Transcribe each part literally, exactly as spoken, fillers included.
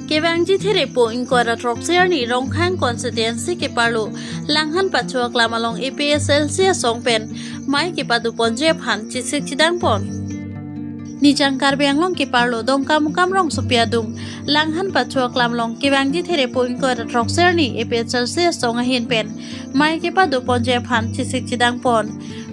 Kevangji Therepo ingkoi ra throksi arni Rongkhang constituency keparlo Langhan Pathu aklam along A P H L C asong pen mei kepado ponji aphan chesik chedang pon. Nijang Karbi Anglong keparlo Dongkamukam rongsopi adung Langhan Pathu aklam along kevangji Therepo ingkoi ra throksi arni A P H L C asong ahin pen mei kepado ponji aphan chesik chedang pon.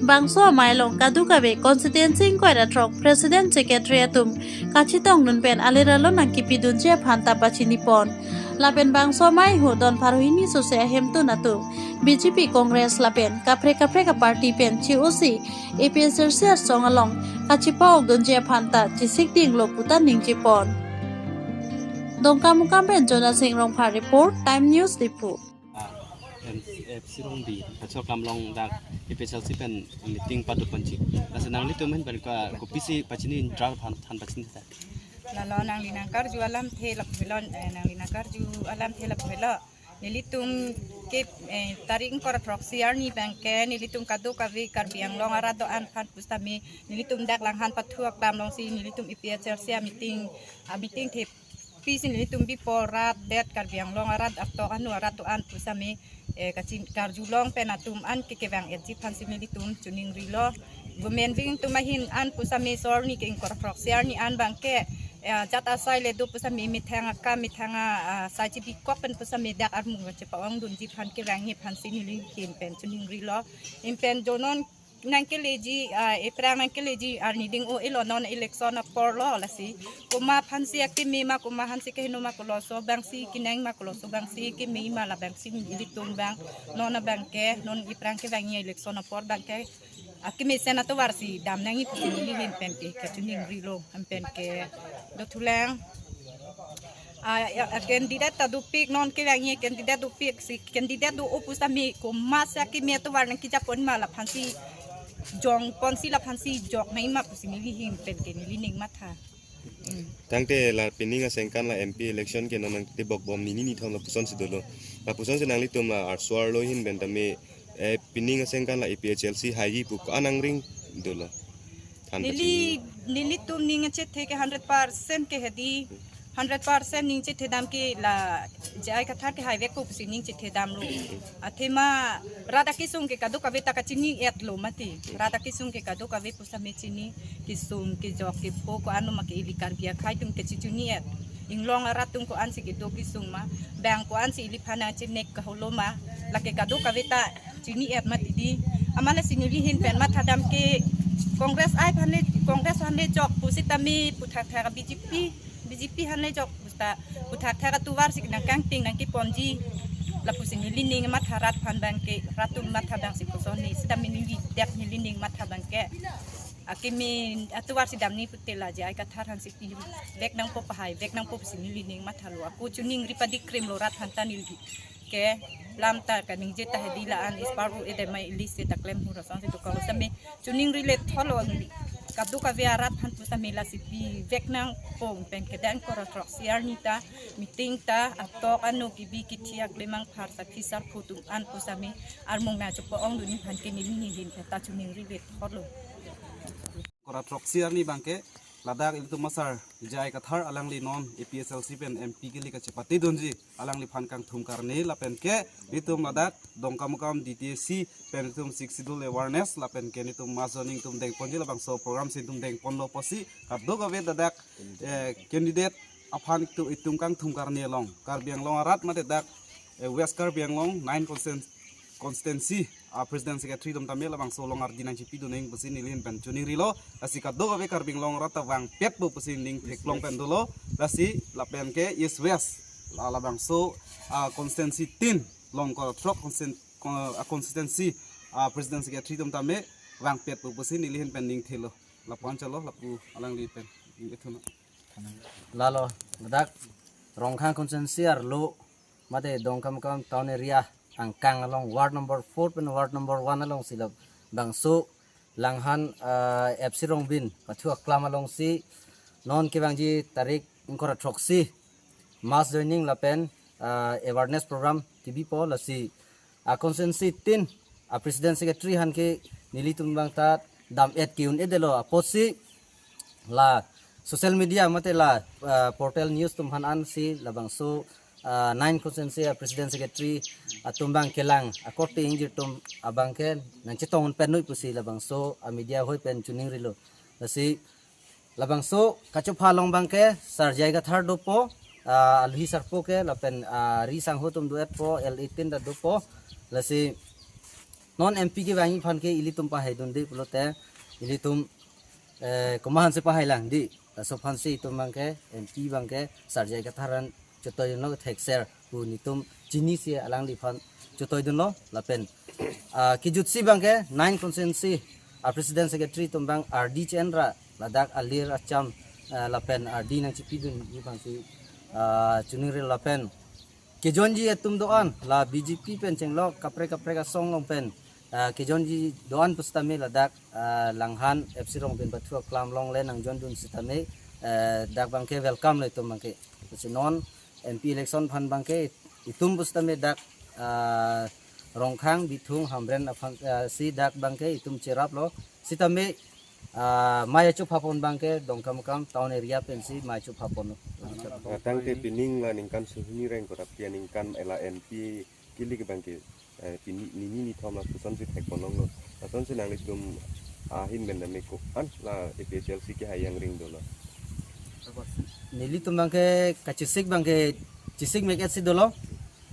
Bangso amei along kadokave constituency ingkoi ra throk president secretary atum kachetongdun pen alir alon nangkepidunji aphan ta pachini pon. Lapen bangso amei ahut don pharo hini sose ahemtun atum B J P, Congress lapen kaprek kaprek aparty pen che-osi A P H L C asong along kachepa-okdunji aphan ta chesik dinglo puta ningje pon. Dongkamukam pen Jonasing Rongphar report, Time News Diphu. Ah, em, eh, Sirongbi, Pathu aklam along dak A P H L C pen meeting pado ponji. Lasi nanglitum ahin pen ka kopisi pachini, dral phan than pachini ta. Lalo nangli nangkarju alamthe lapu helo, eh, nangli nangkarju alamthe lapu helo. Nelitum ke, eh, tarik ingkoi ra throksi arni abangke nelitum kadokave Karbi Anglong arat do-an aphan pusitame nelitum dak Langhan Pathu aklam alongsi nelitum A P H L C ameeting, ameeting thepisi nelitum bipo, rat det Karbi Anglong arat atok anu arat do-an pusitame, eh, kachin karjulong pen atum an ke kevang-etji aphansi nelitum choningrilo. Women wing atum ahin an pusitame so arni ke ingkoi ra throksi arni an abangke, eh, jat asai le do pusitame methang akam, methang a, ah, sai chebikok pen pusitame dak armung kachepa-ongdunji aphan kevangji aphansi neli ahin pen choningrilo. Ahin pen jonon nangkeleji, ah, ephrang nangkeleji arni ding o-elo, non election aporlo lasi. Komat aphansi akeme ma, komat aphansi keheno ma, koloso abangsi kenang ma, koloso abangsi keme ma, labangsi nelitum abang non abangke, non ephrang kevangji election apor abangke akemesen atovarsi dam nangji pusi neli ahin pen ke kachoningrilo, ahin pen ke dothulang. Ah, ya, ah, candidate ta dopik, non kevangji candidate dopik, si candidate do-o pusitame komatsi akeme atovar nangkejapon ma, laphansi jongponsi laphansi jok nangji ma pusi neli ahin pen ke neli ning matha. Hmm. Tangte la pining aningkan la M P election ke non nangtebok bom nini nithom lapusonsi dolo. Lapusonsi nanglitum la arso arlo ahin pen tame, eh, pining aningkan la A P H L C haiji pu ko-an angring dolo? Than neli, pachini. Nelitum ning chethe ke hundred percent ke hedi, hundred percent ning chethedam ke la J I Kathar ke haivekpo pusi ning chethedamlo. Athema rat akesung ke kadokave ta kachini-etlo mati. Rat akesung ke kadokave pusitame chini, kesung kejok kepho ko-an ma ke ili Karbi akhei atum ke chechini-et. Inglong arat atum ko-ansi kedo kesung ma, bang ko-ansi iliphan nangchenek kaholo ma, lake kadokave ta chini-et mati di. Amat lasi neli ahin pen mathadam ke Congress ai aphan le, Congress aphan le jok pusitame puthakthak B J P, B J P aphan le jok puta, puthakthak atovarsi nangkangting nangkeponji. Lapusi neli ning matha, rat aphan abangke, rat atum matha abangsi kosonsi, sitame neli dak neli ning matha abangke akeme atovarsi damji pute la J I Kathar aphansi pivek nangpo, pahaivek nangpo pusi neli ning mathalo. Ako choningri padikkrimlo rat aphan ta neli ke, lam ta kaningje ta hedi, la-an ispar o edema ili se ta klem hura song se dokalo sitame choningri le tholo, kadokave arat aphan pusitame lasi pivek nangpo, ahin pen ke dak ingkoi ra throksi arni ta meeting ta atok anu kebi kethe aklemang phar sakhi sarpo atum an pusitame armung nangchepa-ongdunji aphan ke neli ahin pen ta choningri le tholo. Ingkoi ra throksi arni abangke ladak ilitum asar J I Kathar, alangli non A P H L C pen M P kali kachepatedunji, alangliphan kangthum karne lapen ke ilitum ladak Dongkamukam D T A C pen ilitum Sixth Schedule awareness lapen ke ilitum mass joining atum dengponji, labangso program si ilitum dengponlo pusi kadokave ladak, eh, candidate aphan itum, itum kangthum karne along Karbi Anglong arat mate dak, eh, West Karbi Anglong nine constituen-, constituency, ah, president secretary atum tame labangso along ardi nangchepidun nang pusi neli ahin pen choningrilo. Lasi kadokave Karbi Anglong arat ta vangpetpo pusi ning theklong pen dolo. Lasi lapen ke East West, la, labangso, ah, constituency tin along ingkoi ra throk constituen-, ko-, ah, constituency, ah, president secretary atum tame vangpetpo pusi neli ahin pen ning thelo. Lapu-an chalo, lapu alangli pen ning ethuna. Lalo, ladak Rongkhang constituency arlo mate Dongkamukam town area angkang along ward number four pen ward number one alongsi labangso Langhan, ah, F C Rongbin Pathu aklam alongsi non kevangji tarik ingkoi ra throksi mass joining lapen, ah, awareness program kebipo, lasi a constituency tin a president secretary aphan ke nelitum abang ta dam-et ke-un-edetlo apotsi la social media mate la, ah, portal news atum aphan ansi labangso, ah, nine constituency, ah, president secretary atum abang kelang akorte ingjir atum abang ke nangchetong un pen noi pusi labangso, ah, media ahoi pen choningrilo. Lasi labangso kachopha along abang ke Sir J I Kathar dopo, ah, aluhi sarpo ke lapen, ah, ri sangho atum do-etpo, L eighteen ta dopo. Lasi non M P kevangji aphan ke ilitum pahaidunde pulote ilitum, eh, komat aphansi pahailang di. Laso aphansi itum abang ke M P abang ke Sir J I Kathar an chotoidunlo, thekser pu netum chinisi alangliphan chotoidunlo lapen, ah, kejutsi abang ke nine constituency, ah, president secretary atum abang ardi chen ra ladak alir acham, ah, lapen ardi nangchipidunji aphansi, ah, choningrilo lapen kejoinji atum do-an la B J P pen chenglok kaprek kaprek asong along pen, ah, kejoinji do-an pusitame ladak, ah, Langhan F C Rongpen pathu aklam along le nangjoindun sitame, eh, dak abang ke welcome lo itum abang ke. Lasi non M P election aphan abang ke itum pusitame dak, ah, Rongkhang, Bithung, Hamren aphan, ah, si dak abang ke itum cheraplo. Sitame, ah, mei achophapon abang ke Dongkamukam town area pensi mei achophapon. Ah, tangte pining la ningkan suhini reng kora pia ningkan ela M P kili ke abang ke, eh, pini nini nithom la pusonsi thekponlonglo. Lasonsi nanglitum ahin pen dame ko-an la A P H L C kehai angring dolo. Nelitum abang ke kachesik abang ke chesik mek-etsi dolo.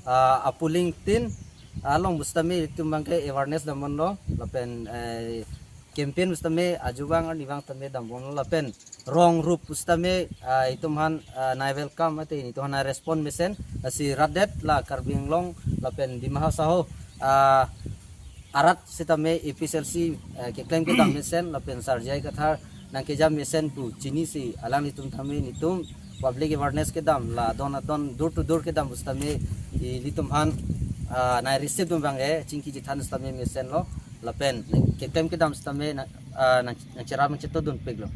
Ah, a-polling tin along pusitame itum abang ke awareness damponlo lapen, eh, campaign pusitame ajuvang arnivang tame damponlo lapen rong rup pusitame, ah, itum aphan, ah, nai welcome mate itum aphan nai respond mesen, lasi rat det la Karbi Anglong lapen Dima Hasao, ah, arat sitame A P H L C, eh, keklem kedam mesen lapen Sir J I Kathar nangkejam mesen pu chinisi alanglitum tame netum public awareness kedam la adon adon door to door kedam pusitame ilitum aphan, ah, nai receive dun abang ke chingki chethan sitame mesenlo lapen keklem kedam sitame na, ah, nang, nangcherap nangchetodunpiklo.